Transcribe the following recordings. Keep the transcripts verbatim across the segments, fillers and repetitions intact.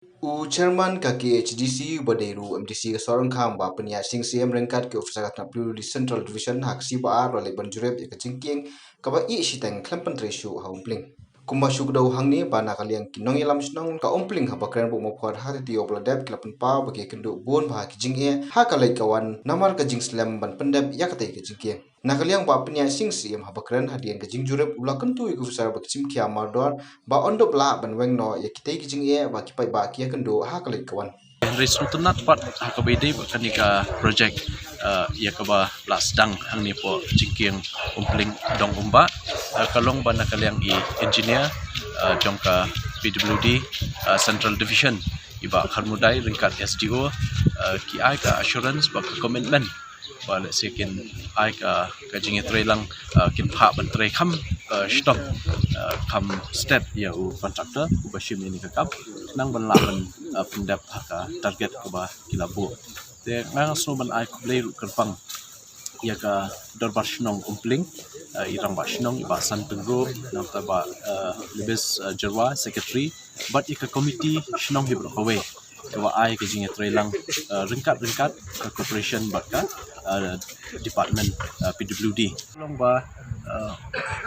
U Chairman ka K H D C uba dei ruh u M D C ka Sohryngkham ba pynïaid sing siem ryngkat ki officer ka tnat P W D Central Division ha ka sngi ba ar u la leit ban jurip ïa ka jingkieng kaba ïeh shiteng khlem pyntrei shuh ha Umpling. Kumba shu kdew hangne ba na ka liang ki nongïalam shnong ka Umpling haba kren bad u Mawphor ha Riti Oblahbah ki la pynpaw ba ki kynduh bun bha ki jingeh ha ka leit ka wan namar ka jingslem ban pyndep ïa katei ka jingkieng. Na ka liang ba pynïaid sing siem haba kren hadien ka jingjurip u la kyntu ïa ki officer ba ki shim khia mardor ba yn dup lah ban weng noh ïa kitei ki jingeh ba ki paidbah ki ïakynduh ha ka leit ka wan. Hynrei sngewtynnat pat ha kaba ïadei bad kane ka project, eh, ïa kaba la sdang hangne hapoh jingkieng Umpling Dong Umbah, eh, ka long ba na ka liang i engineer, eh, jong ka P W D, eh, Central Division, i Bah Kharmudai ryngkat S D O, eh, ki ai ka assurance bad ka commitment ba lehse kin ai ka, ka jingïatreilang, eh, kin phah ban trei kham, eh, shitom, eh, kham stet ïa u contractor uba shim ïa kane ka kam, khnang ban lah ban, eh, pyndep ha ka target kaba ki la buh. Te nga sngew ban ai khublei ruh kyrpang ïa ka Dorbar Shnong Umpling, eh, i Rangbah Shnong i Bah San Pyngrope, nangta Bah, eh, Libis, eh, Jyrwa, Secretary, bad ïa ka committee shnong hi baroh kawei kaba ai ka jingïatreilang, eh, ryngkat ryngkat ka cooperation bad ka, eh, department, eh, P W D. Long ba, eh,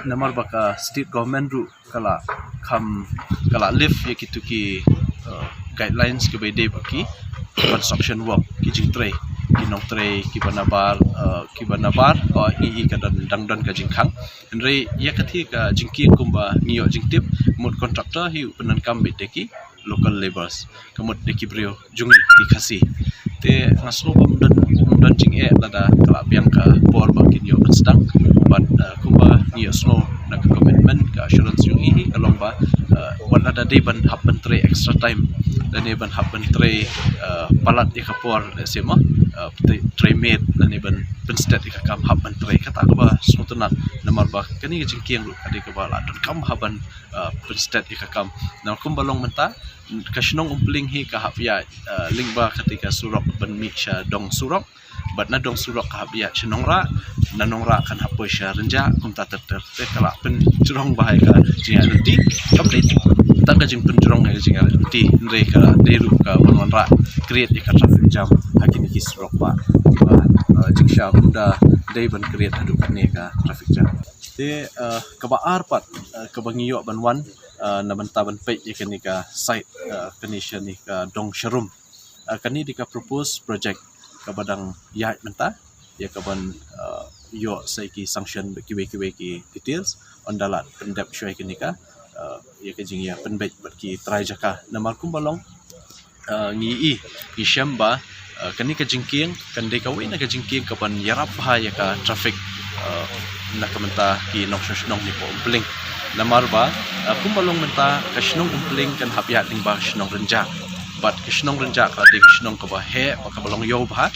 namar ba ka state government ruh ka la kham, ka la lift ïa kitu ki, eh, guidelines kiba ïadei bad ki construction work, ki jingtrei, ki nongtrei kiba nabar, eh, kiba nabar ba ngi i ka don, dang don ka jingkhang. Hynrei ïa kata ka jingkieng kumba ngi ïoh jingtip, mut contractor hi u pyndonkam beit da ki local labours, ka mut da ki briew jong ngi ki Khasi. Te nga sngew ba ym don, ym don jingeh lada ka la biang ka por ba kin ïoh ban sdang. Bad, eh, kumba ngi ïohsngew na ka commitment, ka assurance jong i hi ka long ba, eh, wat lada dei ban hap ban trei extra time lane ban hap ban trei, eh, palat ïa ka por, lehse mo, eh, trei, trei miet lane ban pynstet ïa ka kam hap ban trei, kata kaba sngewtynnat namar ba kane ka jingkieng ruh ka dei kaba la donkam hap ban, eh, pynstet ïa ka kam. Na kumba long mynta ka shnong Umpling hi ka hap ïaid, eh, lyngba kata ka surok ban mih sha Dong Surok. Bad na Dong Surok ka hap ïaid sha Nongrah, na Nongrah kan hap poi sha Rynjah, kumta ter ter. Te ka la pynjrong bha ïa ka jingïaid lynti, kam dei tang ka jingpynjrong ïa ka jingïaid lynti, hynrei ka dei ruh ka ban wanrah create ïa ka traffic jam ha kine ki surok ba, ba, eh, jingshisha ym da dei ban create haduh katne ka traffic jam. Te, eh, kaba ar pat, eh, kaba ngi ïoh ban wan, eh, na bynta ban peit ïa kane ka site, eh, kane shane ka Dong Sharum. Eh, kane dei ka proposed project kaba dang ïaid mynta, ïa kaban, eh, ïoh sa ïa ki sanction bad kiwei kiwei ki details, ynda la pyndep shuwa ïa kane ka, eh, ïa ka jingïapynbeit bad ki trai jaka. Namar kumba long, eh, ngi i, ngi shem ba, eh, kane ka jingkieng kan dei kawei na ka jingkieng kaban ïarap bha ïa ka traffic, eh, na ka bynta ki nongshong shnong hapoh Umpling. Namar ba, eh, kumba long mynta ka shnong Umpling kan hap ïaid lyngba ka shnong Rynjah. Bad ka shnong Rynjah ka dei ka shnong kaba heh bad kaba long ïew bha.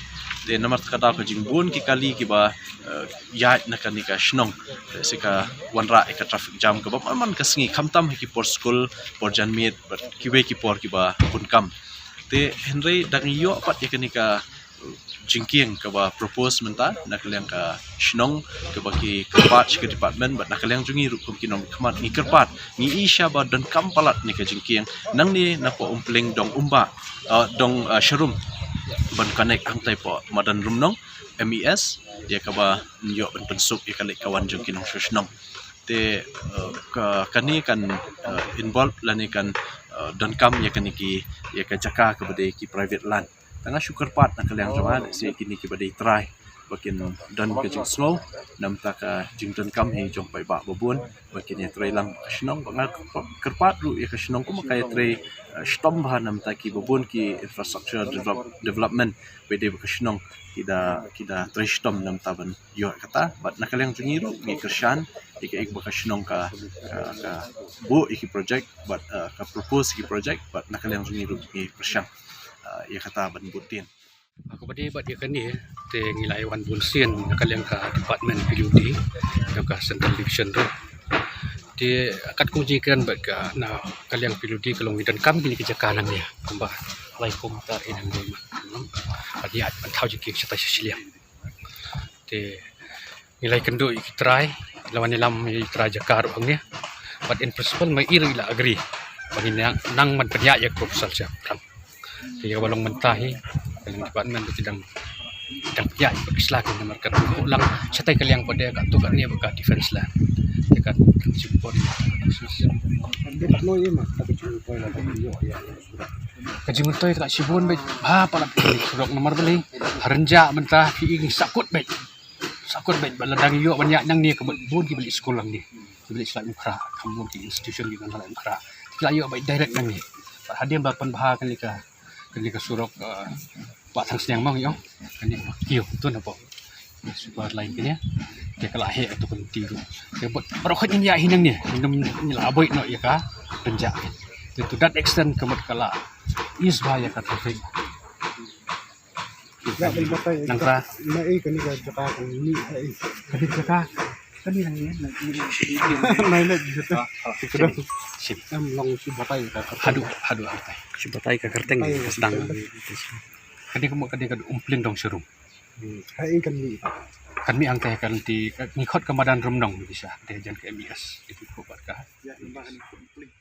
Te namar kata ka daw ka jingbun ki kali kiba, eh, ïaid na kane ka shnong. Te sa ka wanrah ïa ka traffic jam kaba man man ka sngi, khamtam ha ki por skul, por janmiet bad kiwei ki por kiba bun kam. Te hynrei da ngi ïoh pat ïa kane ka jingkieng kaba propose mynta na ka liang ka shnong, kaba ki kyrpad sha ka department bad na ka liang jong ngi ruh kum ki nongmihkhmat ngi kyrpad, ngi i sha ba donkam palat ne ka jingkieng nangne napoh Umpling Dong Umbah, eh, Dong, eh, Sharum, ban connect hangtai hapoh madan Rumnong M E S, ïa kaba ïoh ban pynsuk ïa ka leit ka wan jong ki nongshong shnong. Te, eh, ka, kane kan, eh, involve lane kan, eh, donkam ïa kane ki, ïa ka jaka kaba dei ki private land. Tang nga shu kyrpad na ka liang jong nga, lehse kine kiba dei trai ba kin don ka jingsngew na bynta ka jingdonkam hi jong paidbah babun ba kin ïatrei lang ka shnong. Ba nga kyrpad ruh ïa ka shnong kumba ka ïatrei, eh, shitom bha na bynta ki babun ki infrastructure develop-, development ba dei ba ka shnong ki da, ki da trei shitom na bynta ban ïoh kata. Bad na ka liang jong ngi ruh ngi kyrshan ïa kaei ba ka shnong ka, ka, ka buh ïa ki project bad, eh, ka propose ïa ki project, bad na ka liang jong ngi ruh ngi pyrshang, eh, ïa kata ban bud dien. Ha kaba dei bad ïa kane te ngi la ïa wan bun sien na ka liang ka department P W D jong ka Central Division ruh. Te katkum jingkren bad ka na ka liang P W D ka long ngi donkam kine ki jaka nangne kumba lai kum ta in hangne ma. Bad ïa ban thaw jingkieng shatai sha shiliang. Te ngi la ïakynduh ïa ki trai, la wan ïalam ïa ki trai jaka ruh hangne. Bad in principle ma i ruh i la agree. Ba ngin ïa nang ban pynïaid ïa ka proposal sha pdeng. Te ïa kaba long mynta hi, ka liang department ba ki dang, dang pynïaid ïa ka sla ka namar ka tu lang shatai ka liang pat de ka tu ka ne ba ka defense land. Te ka shipor. Ka jingmyntoi ka shibun bad ba palat ka surok namar balei ha rynjah mynta ki ing sakut bad sakut bad ba la dang ïoh ban ïaid nangne ka mut bun ki ba leit skul nangne. Ki ba leit shlai Umkhrah, kham bun ki institution ki ba la leit Umkhrah. Ki la ïoh bad direct nangne. Bad hadien ba pynbha kane ka, kane ka surok, eh, ba thang sniang mang ïoh. Kane ka kiew tu na pok. Super line kane. Te ka la heh tu kan ti tu. Te bad baroh khoit ngin ïaid hi nangne. Ngin ym, ngin la avoid noh ïa ka rynjah. Te to that extent ka mut ka la ease bha ïa ka traffic. Ïa, ban batai. Nang pra. Na ei kane ka jaka kan ni ei. Kane ka jaka. Kane nang ni, nang ni. Nai na jaka. Shim. Em long shi batai ka kyrteng. Haduh, haduh batai. Shi batai ka kyrteng. Batai ka sdang. Kane ka mut kane ka Umplieng Dongsharum. Hmm. Ha ei kan ni. Kan ni ang teh kan ti, ngi khot ka madan Rymnong ni sa. Te jan ka M E S. Itu ko bat ka. Ïa, nang ba kan ni Umplieng.